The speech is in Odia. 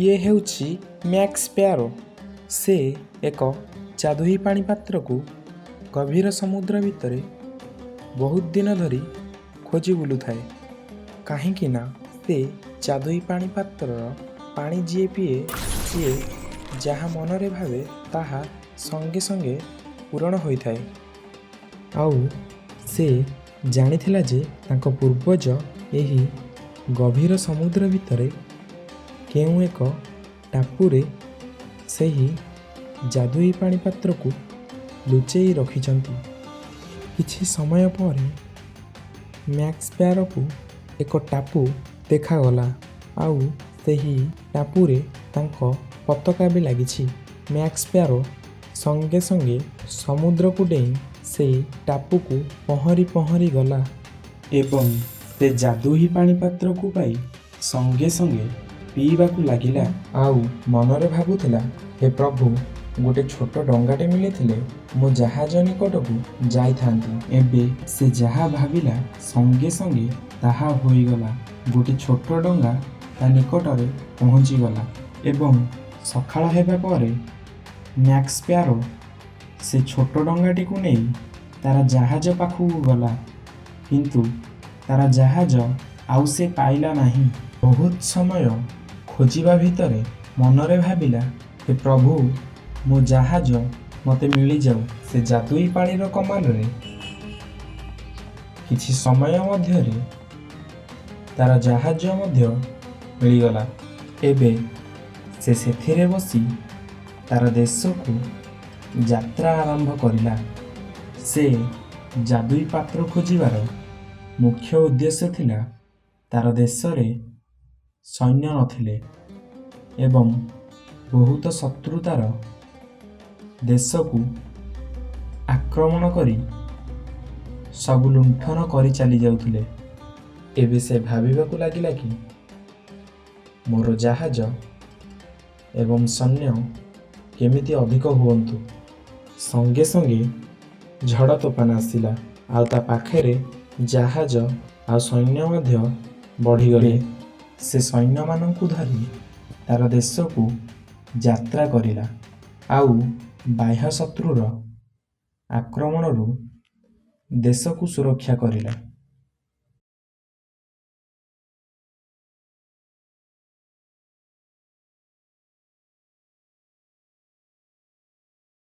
ଇଏ ହେଉଛି ମ୍ୟାକ୍ସ ସ୍ପ୍ୟାରୋ। ସେ ଏକ ଯାଦୁଇ ପାଣି ପାତ୍ରକୁ ଗଭୀର ସମୁଦ୍ର ଭିତରେ ବହୁତ ଦିନ ଧରି ଖୋଜି ବୁଲୁଥାଏ, କାହିଁକି ନା ସେ ଯାଦୁଇ ପାଣି ପାତ୍ରର ପାଣି ଯିଏ ପିଏ, ସିଏ ଯାହା ମନରେ ଭାବେ ତାହା ସଙ୍ଗେ ସଙ୍ଗେ ପୂରଣ ହୋଇଥାଏ। ଆଉ ସେ ଜାଣିଥିଲା ଯେ ତାଙ୍କ ପୂର୍ବଜ ଏହି ଗଭୀର ସମୁଦ୍ର ଭିତରେ କେଉଁ ଏକ ଟାପୁରେ ସେହି ଯାଦୁଇ ପାଣି ପାତ୍ରକୁ ଲୁଚେଇ ରଖିଛନ୍ତି। କିଛି ସମୟ ପରେ ମ୍ୟାକ୍ସ ସ୍ପ୍ୟାରୋକୁ ଏକ ଟାପୁ ଦେଖାଗଲା ଆଉ ସେହି ଟାପୁରେ ତାଙ୍କ ପତାକା ବି ଲାଗିଛି। ମ୍ୟାକ୍ସ ସ୍ପ୍ୟାରୋ ସଙ୍ଗେ ସଙ୍ଗେ ସମୁଦ୍ରକୁ ଡେଇଁ ସେଇ ଟାପୁକୁ ପହଁରି ପହଁରି ଗଲା ଏବଂ ସେ ଯାଦୁଇ ପାଣି ପାତ୍ରକୁ ପାଇ ସଙ୍ଗେ ସଙ୍ଗେ ପିଇବାକୁ ଲାଗିଲା ଆଉ ମନରେ ଭାବୁଥିଲା, "ହେ ପ୍ରଭୁ, ଗୋଟେ ଛୋଟ ଡଙ୍ଗାଟେ ମିଳିଥିଲେ ମୋ ଜାହାଜ ନିକଟକୁ ଯାଇଥାନ୍ତି।" ଏବେ ସେ ଯାହା ଭାବିଲା, ସଙ୍ଗେ ସଙ୍ଗେ ତାହା ହୋଇଗଲା। ଗୋଟେ ଛୋଟ ଡଙ୍ଗା ତା ନିକଟରେ ପହଞ୍ଚିଗଲା ଏବଂ ସକାଳ ହେବା ପରେ ମ୍ୟାକ୍ସ ସ୍ପ୍ୟାରୋ ସେ ଛୋଟ ଡଙ୍ଗାଟିକୁ ନେଇ ତାର ଜାହାଜ ପାଖକୁ ଗଲା, କିନ୍ତୁ ତାର ଜାହାଜ ଆଉ ସେ ପାଇଲା ନାହିଁ। ବହୁତ ସମୟ ଖୋଜିବା ଭିତରେ ମନରେ ଭାବିଲା, "ହେ ପ୍ରଭୁ, ମୋ ଜାହାଜ ମୋତେ ମିଳିଯାଉ।" ସେ ଯାଦୁଇ ପାଣିର କମାଲରେ କିଛି ସମୟ ମଧ୍ୟରେ ତାର ଜାହାଜ ମଧ୍ୟ ମିଳିଗଲା। ଏବେ ସେ ସେଥିରେ ବସି ତାର ଦେଶକୁ ଯାତ୍ରା ଆରମ୍ଭ କରିଲା। ସେ ଯାଦୁଇ ପାତ୍ର ଖୋଜିବାର ମୁଖ୍ୟ ଉଦ୍ଦେଶ୍ୟ ଥିଲା, ତାର ଦେଶରେ ସୈନ୍ୟ ନଥିଲେ ଏବଂ ବହୁତ ଶତ୍ରୁ ତାର ଦେଶକୁ ଆକ୍ରମଣ କରି ସବୁ ଲୁଣ୍ଠନ କରି ଚାଲି ଯାଉଥିଲେ। ଏବେ ସେ ଭାବିବାକୁ ଲାଗିଲା କି ମୋର ଜାହାଜ ଏବଂ ସୈନ୍ୟ କେମିତି ଅଧିକ ହୁଅନ୍ତୁ। ସଙ୍ଗେ ସଙ୍ଗେ ଝଡ଼ ତୋଫାନ ଆସିଲା ଆଉ ତା ପାଖରେ ଜାହାଜ ଆଉ ସୈନ୍ୟ ମଧ୍ୟ ବଢ଼ିଗଲେ। ସେ ସୈନ୍ୟମାନଙ୍କୁ ଧରି ତାର ଦେଶକୁ ଯାତ୍ରା କରିଲା ଆଉ ବାହ୍ୟ ଶତ୍ରୁର ଆକ୍ରମଣରୁ ଦେଶକୁ ସୁରକ୍ଷା କରିଲା।